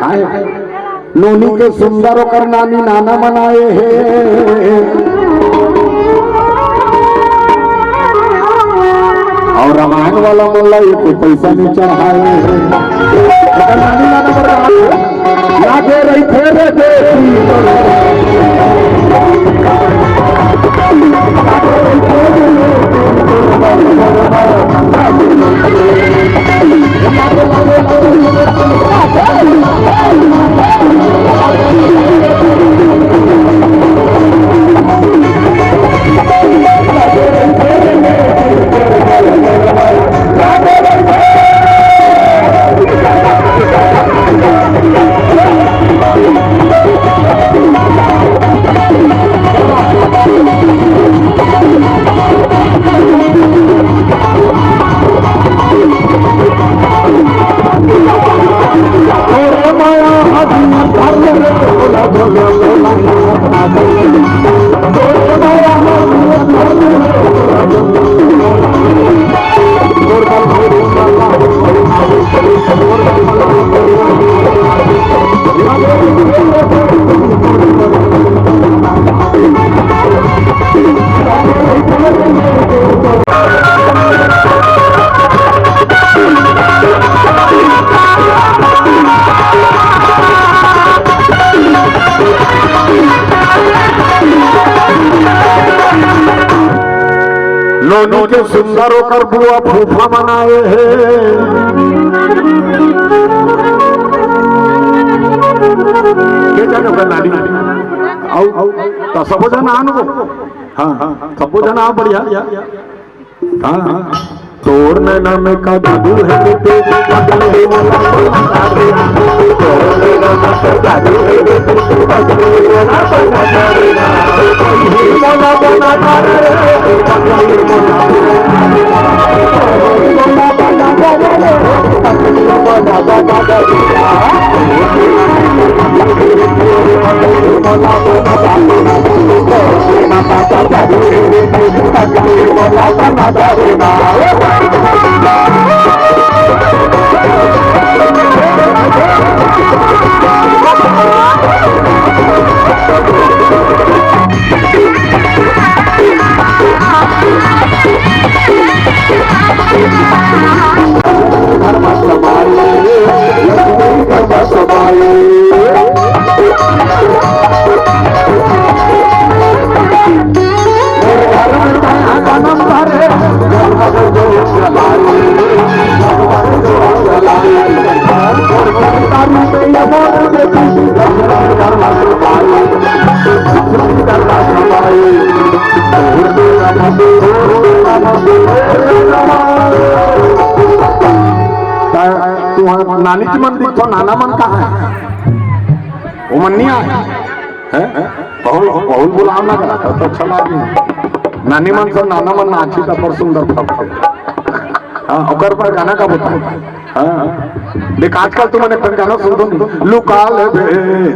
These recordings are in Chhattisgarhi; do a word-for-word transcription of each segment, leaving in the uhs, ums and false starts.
हाय। नोनी के सुंदर ओकर नानी नाना मन आए हे। अउ रामायण वाला मन ला एको पैसा नइ चढ़ाए हे। ओकर नानी नाना मन ला लागे रहिथे रे देसी। नोनी के सुंदर ओकर बुआ फूफा मन आए हे। के जाने ओकर नानी? अउ, अउ, त सबो झन आन गो। हाँ, हाँ, सबो झन आ, बढ़िया। हाँ, हाँ। तोर नैना में का जादू हे बेटे, पगली मोला बना दे। तोर नैना में का जादू हे बेटे, पगली मोला बना दे। पगली मोला बना दे, पगली मोला बना दे। पगली मोला बना दे, पगली मोला बना दे। तुहर नानी जी मन दिखो, नाना मन कहाँ हे? वो मन नहीं आए हैं? बहुत, बहुत बुलाव ना करा, तो अच्छा लागे। नानी मन से नाना मन नाची त बड़ सुंदर फटथे। हाँ, ओकर पर गाना का बता। हाँ, देख आजकल तुमन एक ठन गाना सुन दो, लुका लेबे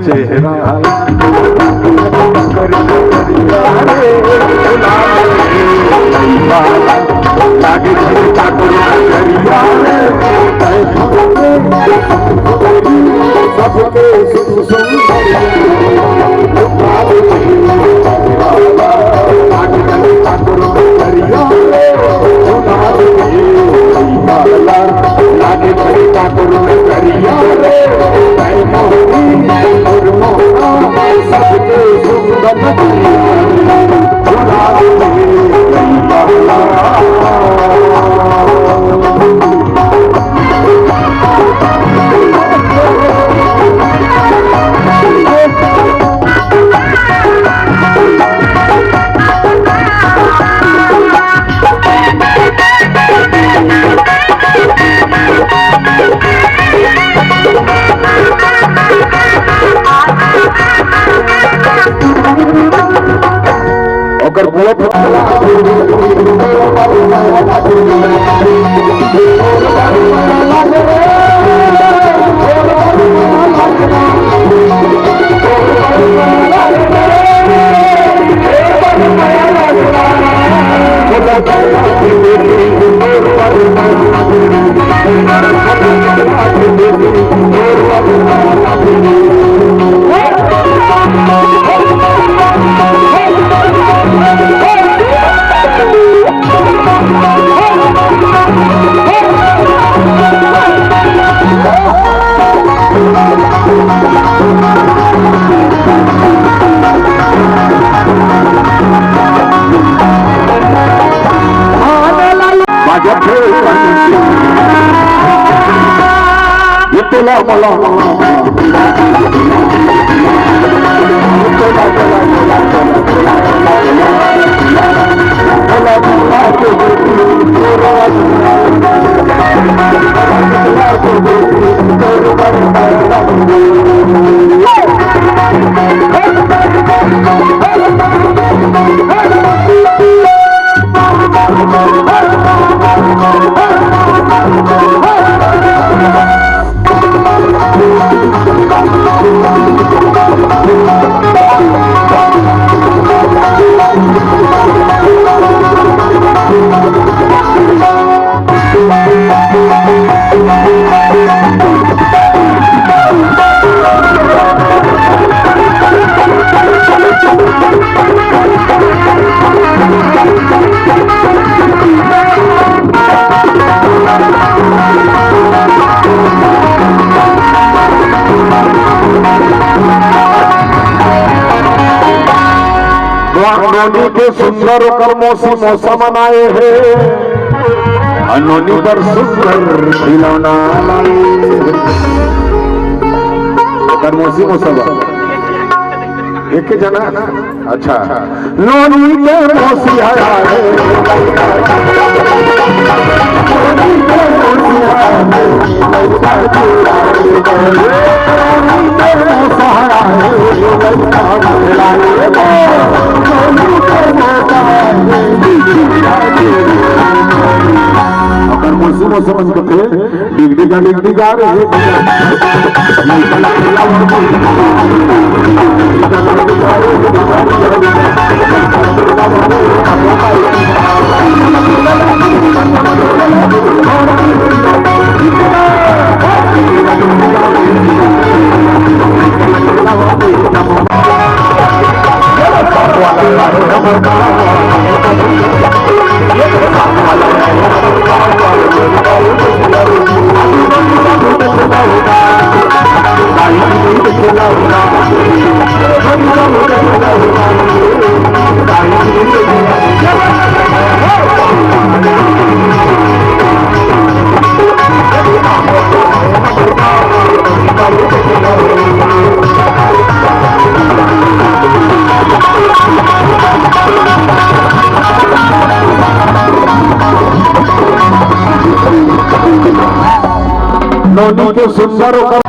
चेहरा। ओकर बुआ फुटला। बाजत हे। ये तोला मोला। नोनी के सुंदर ओकर मौसी मौसा मन आए हे। नोनी बर सुंदर खिलौना लाए। ओकर मौसी मौसा बा। एक जना। अच्छा। नोनी के मौसी आए हे। अगर मौसी मौसा मन कथे, डिग डिगा डिग डिगा रे। नोनी के सुंदर ओकर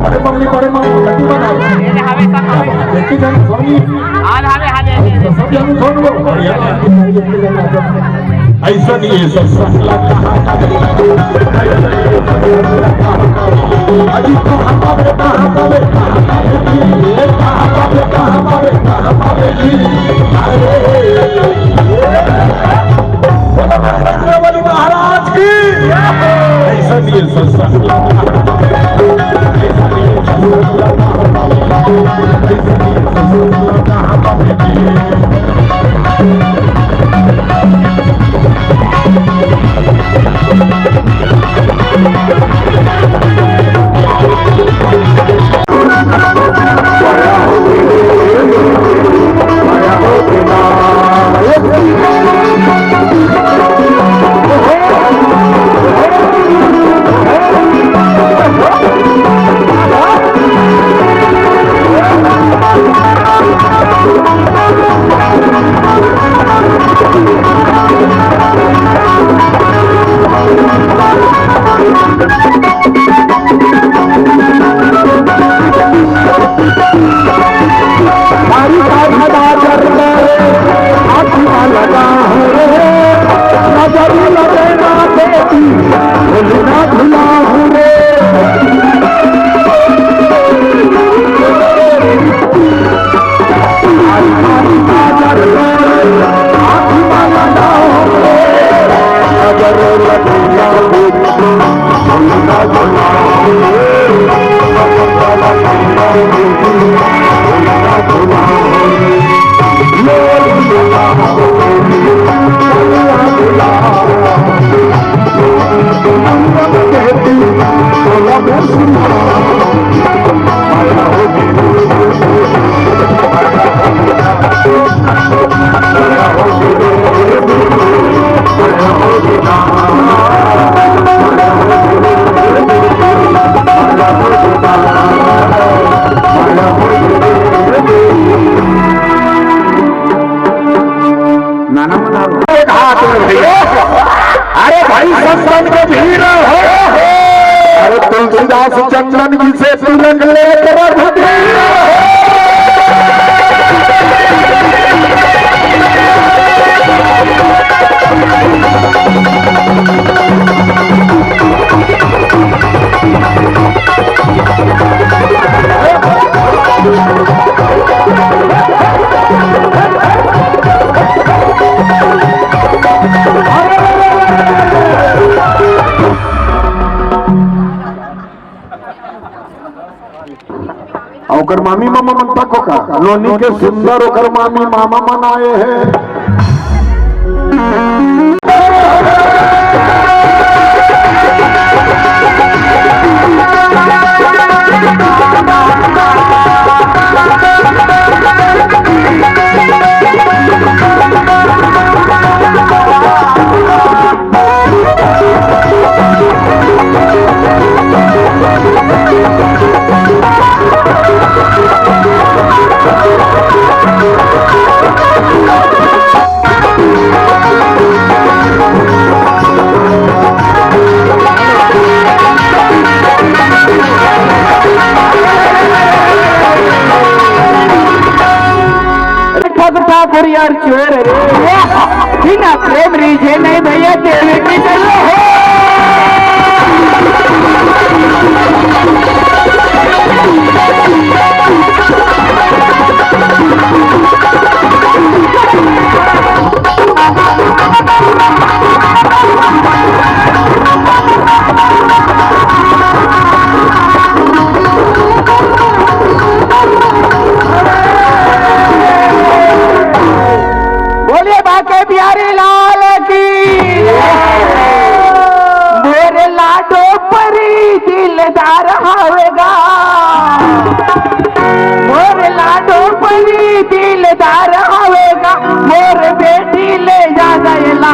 अरे मम्मी, बड़े मामू, लड्डू बनाओ। ये हमेशा खाओ। एक ही जन सोनी। हाँ, हाँ, हाँ, हाँ, हाँ। सब जन सोन लो। बढ़िया। ऐसा नहीं है, सब ससला कहाँ का बेटा? अजी, कहाँ का बेटा, कहाँ का बेटा? कहाँ का बेटा, कहाँ का बेटा? कहाँ का बेटा? अरे, बोलो, महाराज की। ऐसा नहीं है, ससला। नाना मना। अरे भाई, संतन के भीड़ हो। अरे तुलसीदास चंदन जी से तिलक ले प्रभु। अउ ओकर मामी मामा मन तक का नोनी के सुंदर ओकर मामी मामा मन आए हे। कुरियर चोर रे। बिना प्रेम रीझे नहीं भैया, देवे के चलो हो। बोलिए बांके बिहारी लाल की। मोर लाडो परी दिलदार हवेगा, मोर लाडो परी दिलदार हवेगा, मोर बेटी ले जाना ये ला।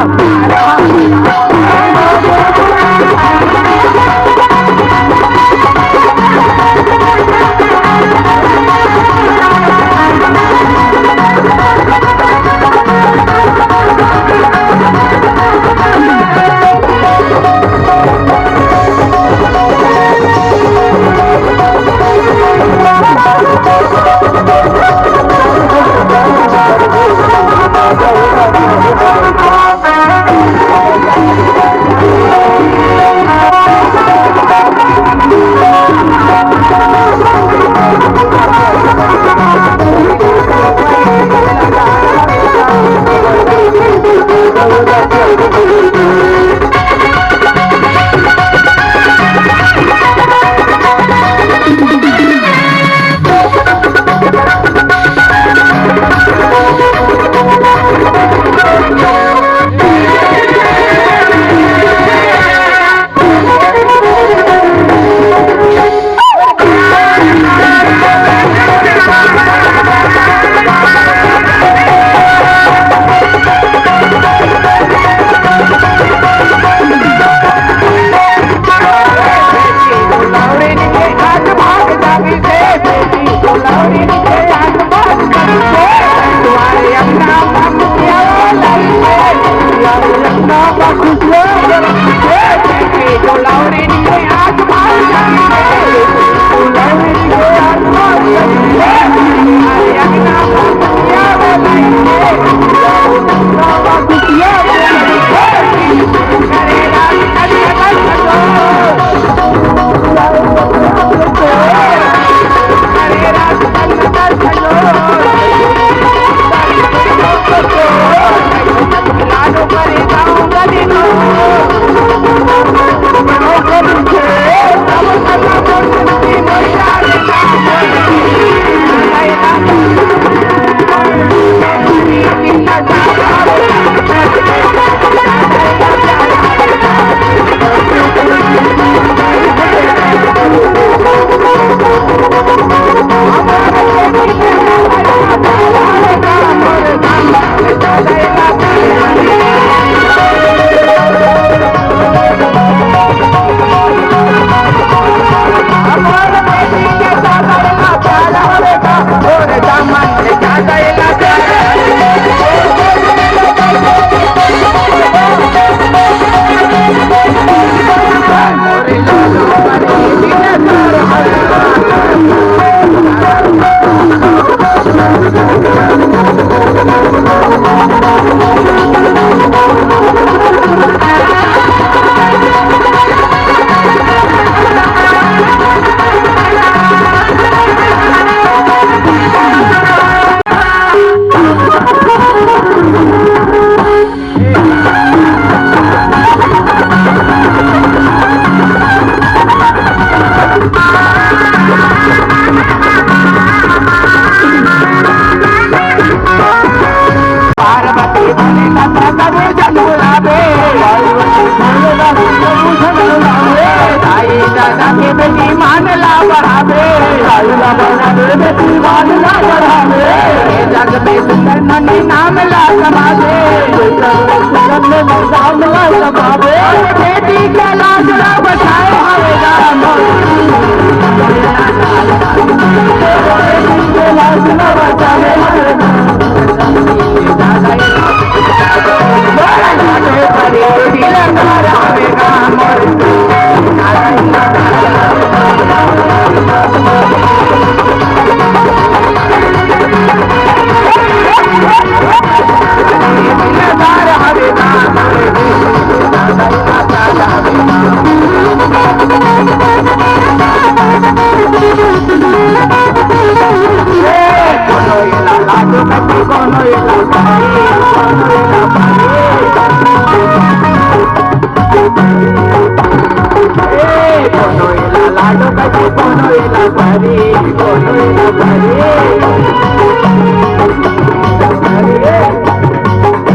कोनो एला पारी, कोनो एला पारी।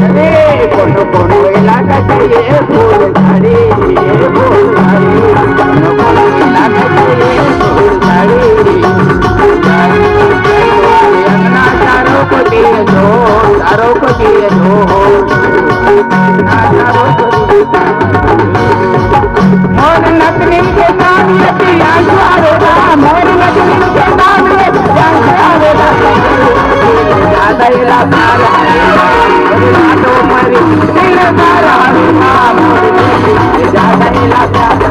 अरे, कोनो कोनो इलाका के ये फूल झाड़ी, ये फूल झाड़ी, कोनो कोनो इलाका के ये फूल झाड़ी। अंगना चारों को दिए दो, चारों को दिए दो। अंगना चारों को दिए दो। मोर नतनी के नाम ले पिया आवेला, मोर नतनी के नाम ले पिया आवेला। ज्यादा इलाका रे, आटो मारी, दिल मारा रे, ज्यादा इलाका रे।